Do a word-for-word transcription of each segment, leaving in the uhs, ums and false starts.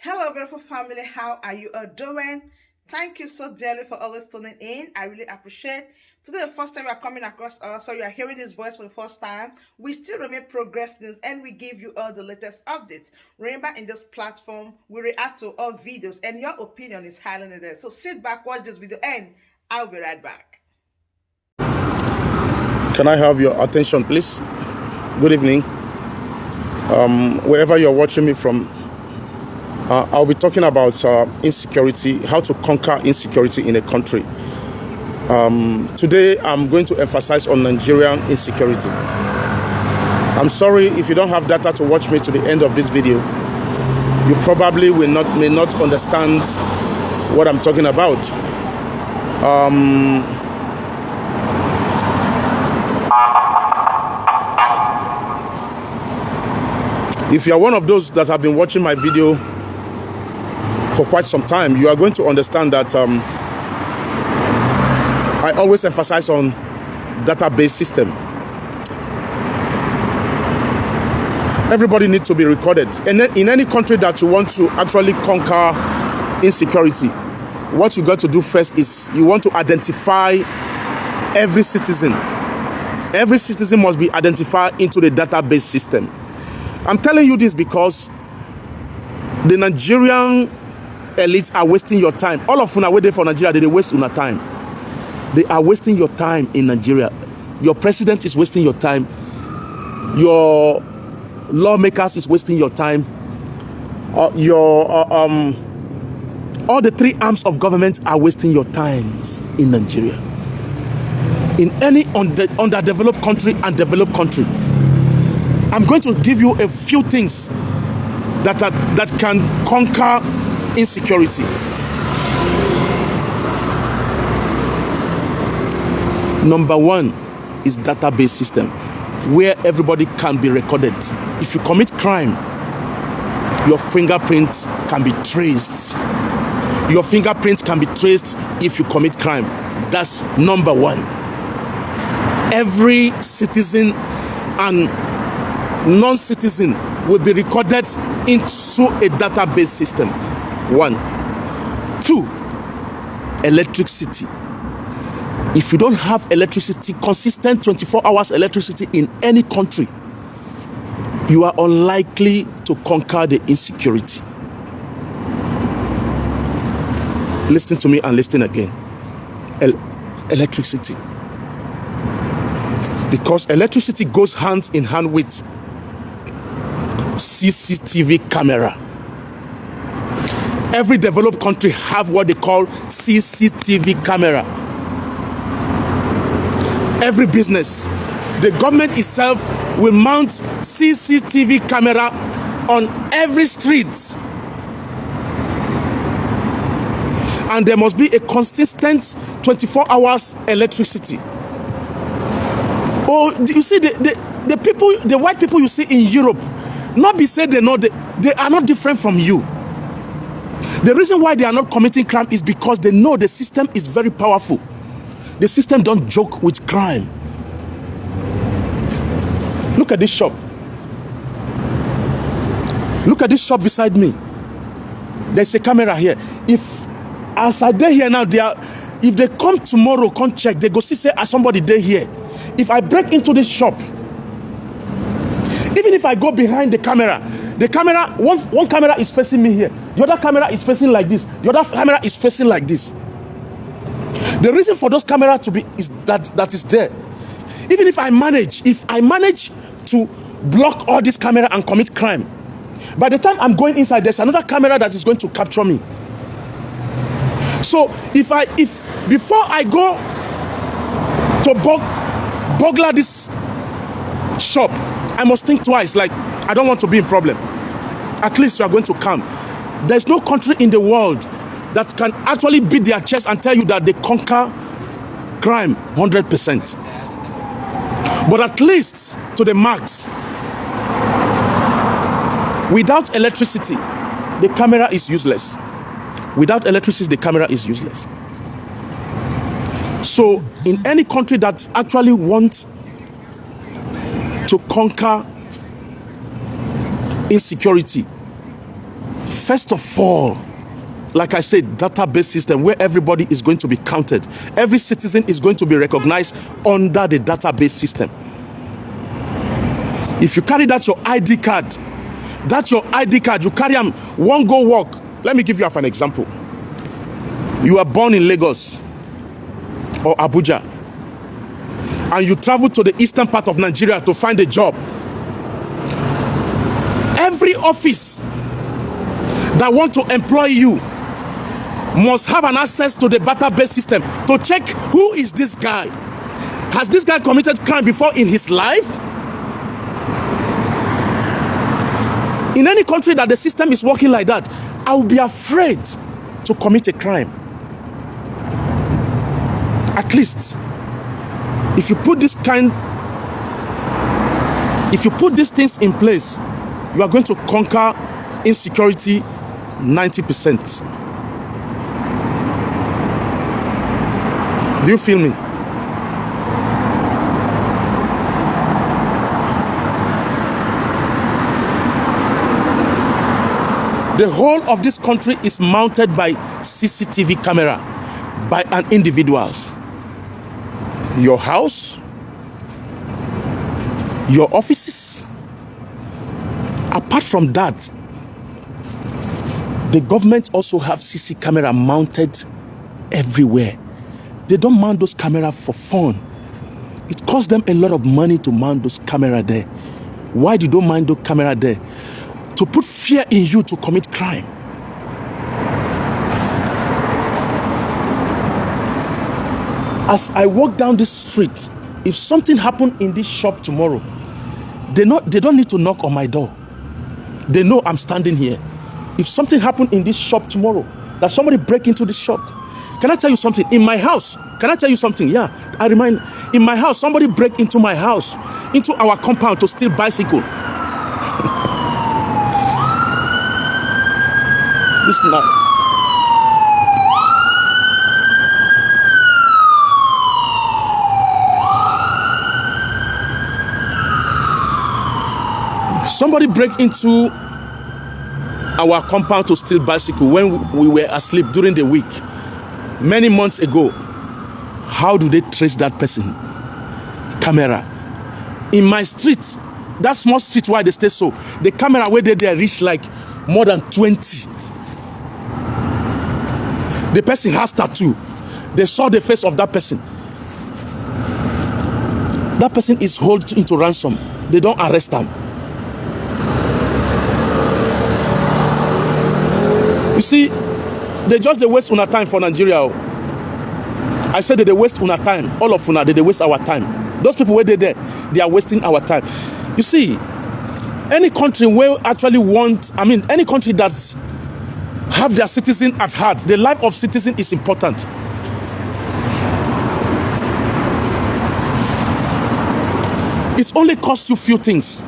Hello, beautiful family. How are you all doing? Thank you so dearly for always tuning in. I really appreciate. Today, the first time you are coming across us, so you are hearing this voice for the first time, we still remain Progress News and we give you all the latest updates. Remember, in this platform, we react to all videos and your opinion is highly needed. So sit back, watch this video, and I'll be right back. Can I have your attention, please? Good evening. Um, wherever you're watching me from, uh, I'll be talking about uh, insecurity, how to conquer insecurity in a country. Um, today, I'm going to emphasize on Nigerian insecurity. I'm sorry, if you don't have data to watch me to the end of this video, you probably will not may not understand what I'm talking about. Um, if you are one of those that have been watching my video for quite some time, you are going to understand that um, I always emphasize on database system. Everybody needs to be recorded. And then in any country that you want to actually conquer insecurity, what you got to do first is you want to identify every citizen. Every citizen must be identified into the database system. I'm telling you this because the Nigerian elites are wasting your time. All of una wey dey for Nigeria, they dey waste una time. They are wasting your time in Nigeria. Your president is wasting your time. Your lawmakers is wasting your time. Uh, your uh, um, all the three arms of government are wasting your times in Nigeria. In any under, underdeveloped country and developed country, I'm going to give you a few things that are, that can conquer insecurity. Number one is database system, where everybody can be recorded. If you commit crime, your fingerprint can be traced. Your fingerprint can be traced if you commit crime. That's number one. Every citizen and non-citizen will be recorded into a database system. One. Two, electricity. If you don't have electricity, consistent twenty-four hours electricity in any country, you are unlikely to conquer the insecurity. Listen to me and listen again. El- electricity. Because electricity goes hand in hand with C C T V camera. Every developed country have what they call C C T V camera. Every business, the government itself will mount C C T V camera on every street. And there must be a consistent twenty-four hours electricity. Oh, you see, the, the, the people, the white people you see in Europe, not be said they know they, they are not different from you. The reason why they are not committing crime is because they know the system is very powerful. The system don't joke with crime. Look at this shop. Look at this shop beside me. There's a camera here. If as I dey here now, they are, if they come tomorrow, come check, they go see say ah, somebody dey here. If I break into this shop, even if I go behind the camera, the camera, one, one camera is facing me here, the other camera is facing like this, the other camera is facing like this. The reason for those cameras to be is that that is there. Even if I manage, if I manage to block all this camera and commit crime, by the time I'm going inside, there's another camera that is going to capture me. So if I, if before I go to bug, burglar this shop, I must think twice. Like, I don't want to be in problem. At least you are going to come. There's no country in the world that can actually beat their chest and tell you that they conquer crime hundred percent. But at least to the max. Without electricity, the camera is useless. Without electricity, the camera is useless. So, in any country that actually wants to conquer insecurity, First of all, like I said, database system where everybody is going to be counted. Every citizen is going to be recognized under the database system. If you carry that your I D card, that your I D card, you carry am, one go work. Let me give you an example. You are born in Lagos or Abuja, and you travel to the eastern part of Nigeria to find a job. Every office that want to employ you must have an access to the database system to check who is this guy. Has this guy committed crime before in his life? In any country that the system is working like that, I will be afraid to commit a crime. At least, if you put this kind, if you put these things in place, you are going to conquer insecurity ninety percent. Do you feel me? The whole of this country is mounted by C C T V camera by an individual. Your house, your offices. Apart from that, the government also have C C camera mounted everywhere. They don't mount those cameras for fun. It costs them a lot of money to mount those cameras there. Why do they mount those cameras there? To put fear in you to commit crime. As I walk down this street, if something happened in this shop tomorrow, they not they don't need to knock on my door. They know I'm standing here. If something happened in this shop tomorrow, that somebody break into this shop, can I tell you something? In my house, can I tell you something? Yeah, I remind, in my house, somebody break into my house, into our compound to steal bicycle. Listen now. Somebody break into our compound to steal bicycle when we were asleep during the week many months ago. How do they trace that person? Camera. In my street, that small street where they stay so, the camera where they there reach like more than twenty. The person has tattoo. They saw the face of that person. That person is held into ransom. They don't arrest them. You see, they just they waste una time for Nigeria. Oh. I said that they waste una time. All of una, they, they waste our time. Those people where they there, they are wasting our time. You see, any country where actually want, I mean, any country that's have their citizen at heart. The life of citizen is important. It only costs you few things.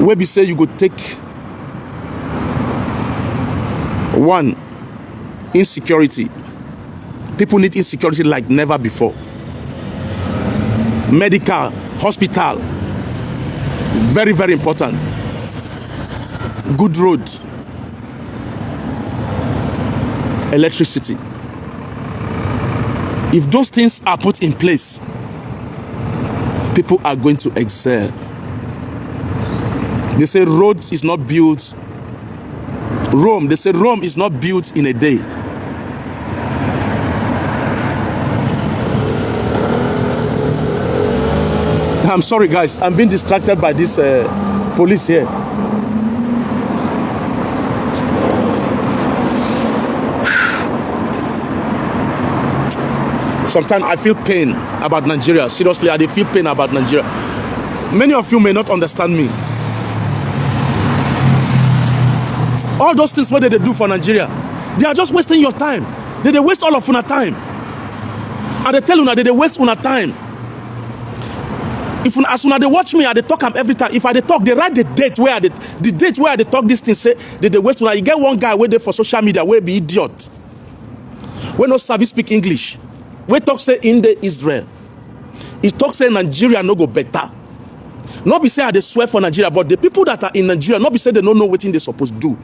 Where we say you go take one, insecurity. People need insecurity like never before. Medical, hospital, very, very important. Good road, electricity. If those things are put in place, people are going to excel. They say road is not built Rome. They say Rome is not built in a day. I'm sorry, guys. I'm being distracted by this uh, police here. Sometimes I feel pain about Nigeria. Seriously, I feel pain about Nigeria. Many of you may not understand me. All those things what they do for Nigeria, they are just wasting your time. They, they waste all of una time. And they tell una they, they waste una time. If una, as una they watch me, I they talk am every time. If I they talk, they write the date where I they, the date where I they talk this thing. Say they, they waste una. You get one guy where they for social media where be idiot, where no service speak English, where talk say in the Israel. He talk say Nigeria no go better. No be say I dey swear for Nigeria, but the people that are in Nigeria, no be say they no know wetin they suppose do.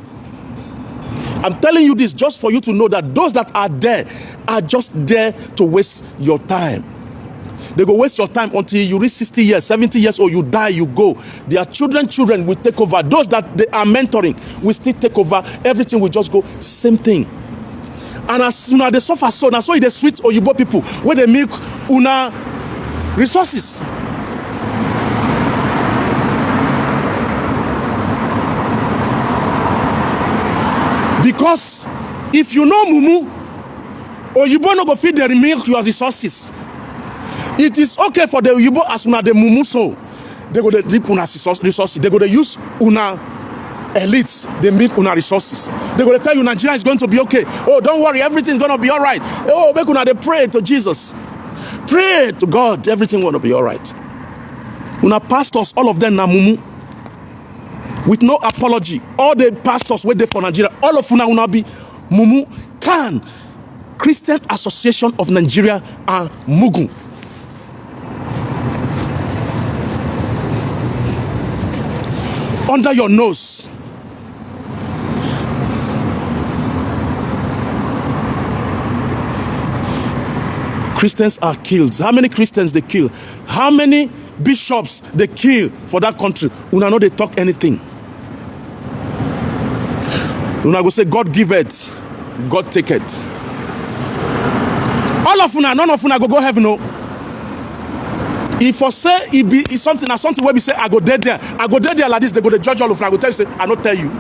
I'm telling you this just for you to know that those that are there are just there to waste your time. They go waste your time until you reach sixty years, seventy years old, you die, you go. Their children, children will take over. Those that they are mentoring will still take over. Everything will just go same thing. And as una dey suffer so, na so e dey sweet oyibo people wey dey milk una resources. Because if you no mumu, oyibo no go fit dey milk your resources. It is okay for the oyibo as una dey mumu so. They go dey drip una resources. They go dey use una elites dey milk una resources. They go dey tell you Nigeria is going to be okay. Oh, don't worry, everything is going to be all right. Oh, make una dey pray to Jesus. Pray to God, everything going to be all right. Una pastors, all of them na mumu. With no apology, all the pastors wey dey for Nigeria, all of una, una be mumu. Can Christian Association of Nigeria and Mugu under your nose. Christians are killed. How many Christians they kill? How many bishops they kill for that country? Una no dey talk anything. Una go say, "God give it, God take it." All of una, none of una go go heaven, no. If for say e be, e something, na something wey be say I go dey there, I go dey there like this, they go dey judge all of una. I go tell you say I no tell you.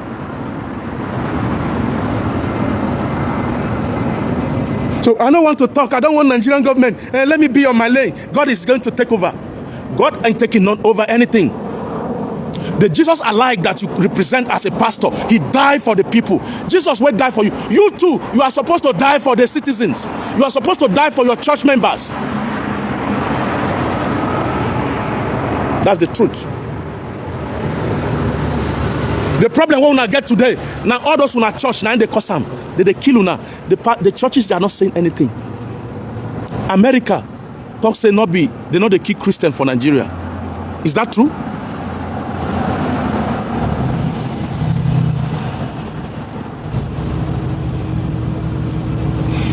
So I don't want to talk. I don't want Nigerian government. Eh, let me be on my lane. God is going to take over. God ain't taking none over anything. The Jesus I like that you represent as a pastor, he died for the people. Jesus will die for you. You too, you are supposed to die for the citizens. You are supposed to die for your church members. That's the truth. The problem we una get today, now all those una church, now they cause am. They, they kill una. The, pa- the churches, they are not saying anything. America talk say no be, they no dey kill Christian for Nigeria. Is that true?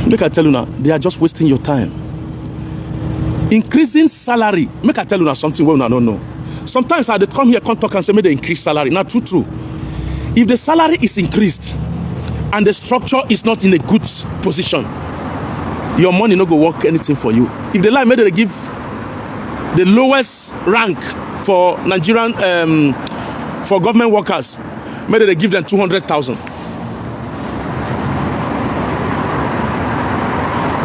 Make I tell you now, they are just wasting your time. Increasing salary, make I tell you now something wey una no know. Sometimes I dey come here, come talk and say make they increase salary. Now, true, true. If the salary is increased and the structure is not in a good position, your money no go work anything for you. If they like, make they give the lowest rank for Nigerian, um, for government workers, make they give them two hundred thousand.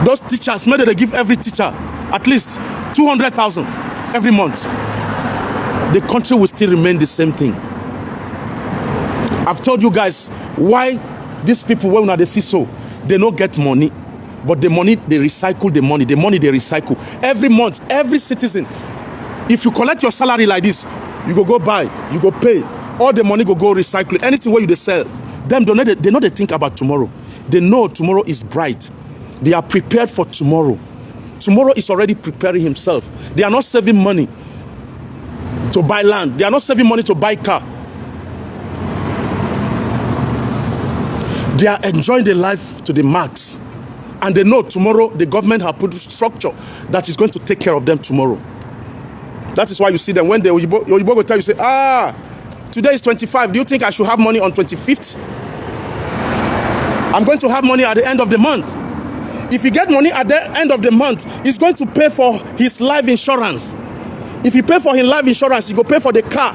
Those teachers, make they give every teacher at least two hundred thousand every month. The country will still remain the same thing. I've told you guys why these people, when they see so, they no get money. But the money, they recycle the money. The money, they recycle. Every month, every citizen, if you collect your salary like this, you go, go buy, you go pay. All the money go, go recycle. Anything where you dey sell, them don't know, they know they think about tomorrow. They know tomorrow is bright. They are prepared for tomorrow. Tomorrow is already preparing himself. They are not saving money to buy land. They are not saving money to buy car. They are enjoying the life to the max. And they know tomorrow the government have put structure that is going to take care of them tomorrow. That is why you see them when the Oyibo, Oyibo go tell you, say, "Ah, today is twenty-five. Do you think I should have money on twenty-fifth? I'm going to have money at the end of the month." If you get money at the end of the month, it's going to pay for his life insurance. If you pay for his life insurance, you go pay for the car,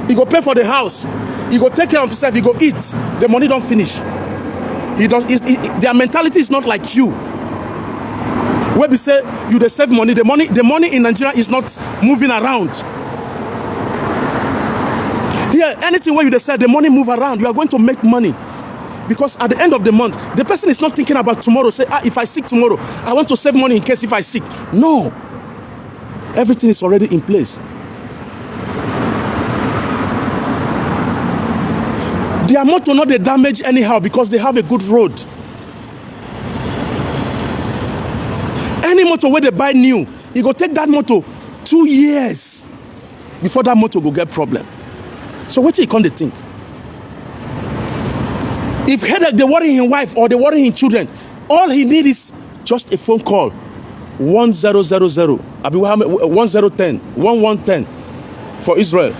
you go pay for the house, you go take care of yourself, you go eat. The money don't finish. He does. It, it, their mentality is not like you. Where we say you dey save money, the money, the money in Nigeria is not moving around. Here, anything where you dey sell, the money move around. You are going to make money. Because at the end of the month, the person is not thinking about tomorrow. Say, "Ah, if I sick tomorrow, I want to save money in case if I sick." No. Everything is already in place. Their motor not dey damage anyhow because they have a good road. Any motor where they buy new, you go take that motor two years. before that motor go get problem. So wetin you come dey think? If headache dey worry him wife or dey worry him children, all he need is just a phone call. One zero zero zero, abi how many? One zero ten, one one ten for Israel.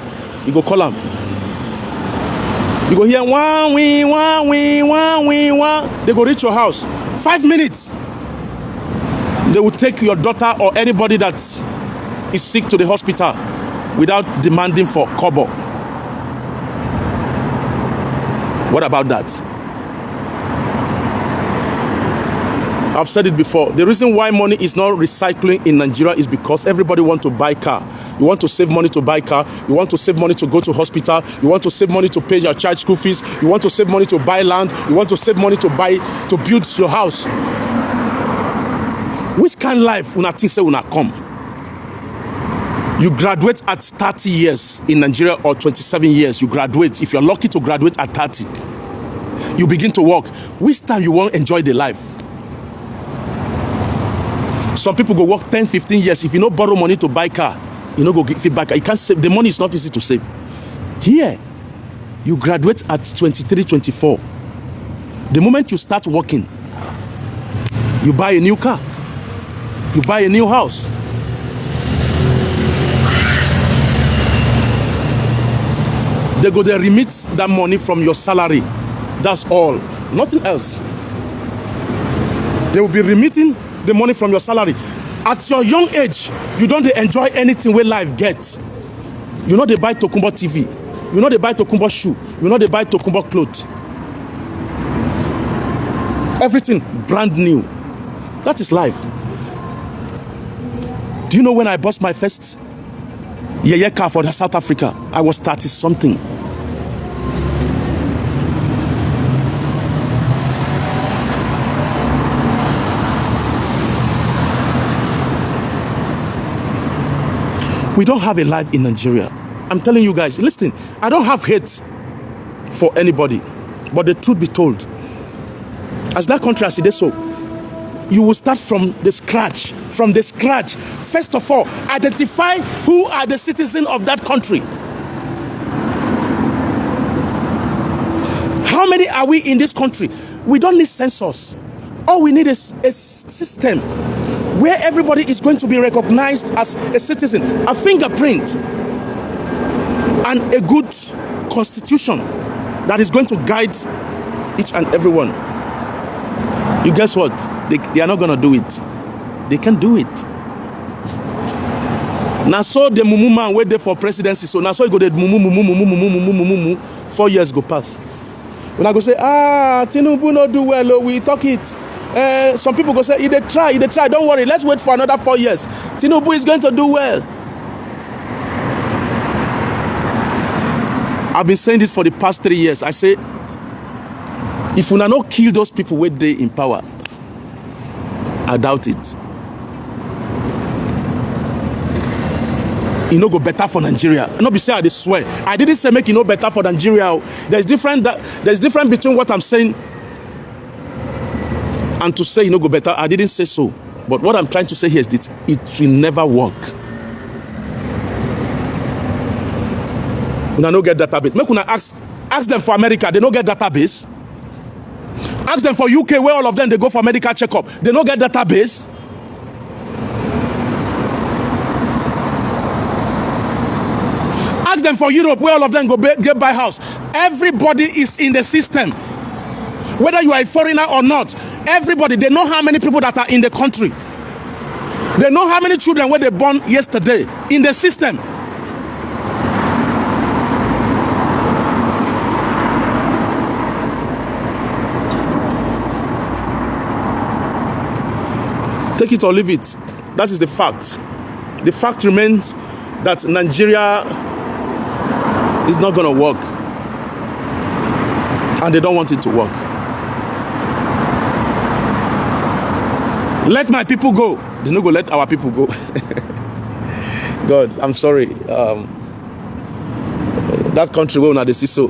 You go call am. You go hear one win, one win, one win, one. They go reach your house. Five minutes. They will take your daughter or anybody that is sick to the hospital without demanding for kobo. What about that? I've said it before. The reason why money is not recycling in Nigeria is because everybody want to buy car. You want to save money to buy car. You want to save money to go to hospital. You want to save money to pay your child school fees. You want to save money to buy land. You want to save money to buy, to build your house. Which kind life una think say una come? You graduate at thirty years in Nigeria or twenty-seven years. You graduate. If you're lucky to graduate at thirty, you begin to work. Which time you wan enjoy the life? Some people go work ten, fifteen years. If you no borrow money to buy car, you no go fit buy car. You can't save. The money is not easy to save. Here, you graduate at twenty-three, twenty-four. The moment you start working, you buy a new car, you buy a new house. They go dey remit that money from your salary. That's all. Nothing else. They will be remitting the money from your salary. At your young age, you don dey enjoy anything wey life get. You no dey buy Tokumbo T V. You no dey buy Tokumbo shoe. You no dey buy Tokumbo cloth. Everything brand new. That is life. Do you know when I bought my first yeye car for the South Africa? I was thirty something. We don't have a life in Nigeria. I'm telling you guys, listen, I don't have hate for anybody, but the truth be told, as that country as it is so, you will start from the scratch, from the scratch. First of all, identify who are the citizens of that country. How many are we in this country? We don't need census. All we need is a system where everybody is going to be recognized as a citizen, a fingerprint, and a good constitution that is going to guide each and every one. You guess what? They, they are not going to do it. They can't do it. Now, so the mumu man wait there for presidency. So now, so he go the mumu, mumu, mumu, mumu, mumu, mumu, mumu. Four years go pass. When I go say, ah, Tinubu no do well, oh, we talk it. Uh, some people go say, he dey try, he dey try. Don't worry, let's wait for another four years. Tinubu is going to do well. I've been saying this for the past three years. I say, if una no kill those people wey dey in power, I doubt it. E no go better for Nigeria. No be say I dey swear. I didn't say make e no better for Nigeria. There's different. There's difference between what I'm saying and to say e no go better. I didn't say so. But what I'm trying to say here is that it will never work. Una no get database. Make una ask ask them for America. They no get database. Ask them for U K where all of them they go for medical checkup. They no get database. Ask them for Europe where all of them go get buy house. Everybody is in the system. Whether you are a foreigner or not, everybody, they know how many people that are in the country. They know how many children were they born yesterday in the system. Take it or leave it. That is the fact. The fact remains that Nigeria is not going to work. And they don't want it to work. Let my people go. They no go let our people go. God, I'm sorry. Um, that country where una dey see so.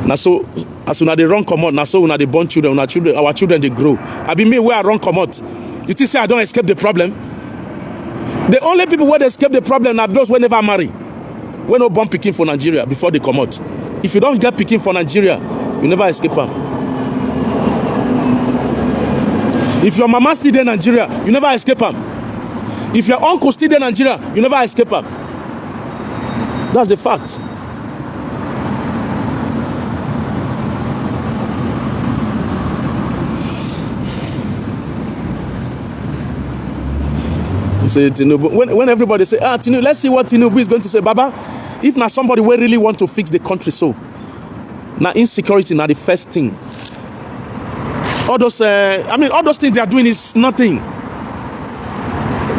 Now so as una dey run comot, now so una dey born children, una children, our children they grow. I be me where I run comot. You think say I don't escape the problem? The only people wey dey escape the problem na those wey never marry, wey no born pikin for Nigeria before they comot. If you don get pikin for Nigeria, you never escape am. If your mama still dey Nigeria, you never escape am. If your uncle still dey Nigeria, you never escape am. That's the fact. You say Tinubu. When, when everybody say, "Ah, Tinubu, let's see what Tinubu is going to say." Baba, if na somebody wey really want to fix the country, so na insecurity na the first thing. All those, uh, I mean, all those things they are doing is nothing.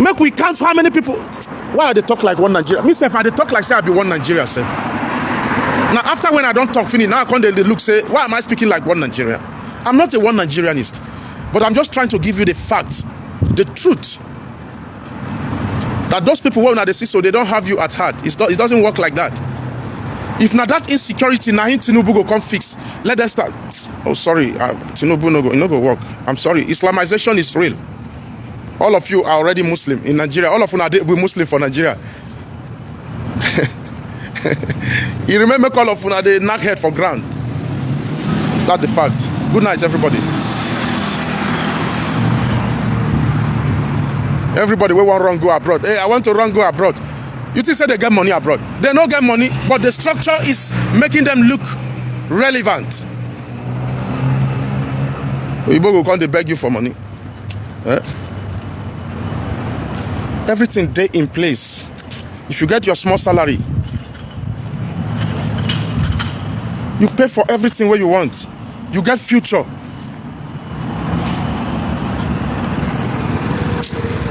Make we count how many people. Why are they talk like one Nigeria? Me sef, I dey talk like say I be one Nigeria sef. Now after when I don talk finish, now I come dey look say, why am I speaking like one Nigeria? I'm not a one Nigerianist, but I'm just trying to give you the facts, the truth. That those people wey una dey see so, they don't have you at heart. It's not, it doesn't work like that. If na that insecurity, na him Tinubu go come fix. Let them start. Oh, sorry, uh, Tinubu no go, e no go work. I'm sorry. Islamization is real. All of you are already Muslim in Nigeria. All of una dey be Muslim for Nigeria. E remain make all of una dey knack head for ground. That's the fact. Good night, everybody. Everybody wey wan run go abroad. Hey, I want to run go abroad. You think say they get money abroad? They no get money, but the structure is making them look relevant. Oyibo go come dey beg you for money. Eh? Everything dey in place. If you get your small salary, you pay for everything wey you want. You get future.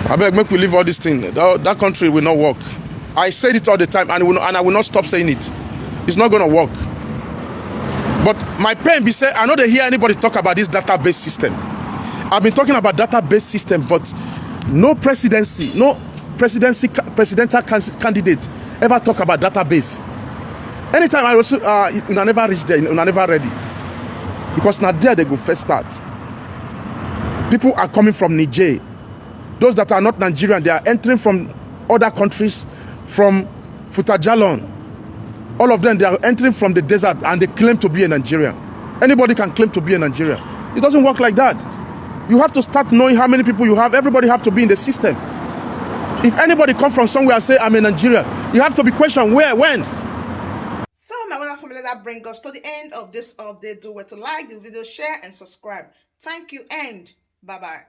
Abeg, make we leave all this thing. That, that country will not work. I said it all the time, and, will, and I will not stop saying it. It's not gonna work. But my pain be say I no dey hear anybody talk about this database system. I've been talking about database system, but no presidency, no presidency, ca- presidential can- candidate ever talk about database. Anytime I was, uh, una never reach there, una never ready, because now there they go first start. People are coming from Niger. Those that are not Nigerian, they are entering from other countries, from Futajalon. All of them, they are entering from the desert and they claim to be a Nigerian. Anybody can claim to be a Nigerian. It doesn't work like that. You have to start knowing how many people you have. Everybody have to be in the system. If anybody come from somewhere and say, "I'm a Nigerian," you have to be questioned where, when. So, my wonderful family, that brings us to the end of this update. Do well to like the video, share, and subscribe. Thank you, and bye bye.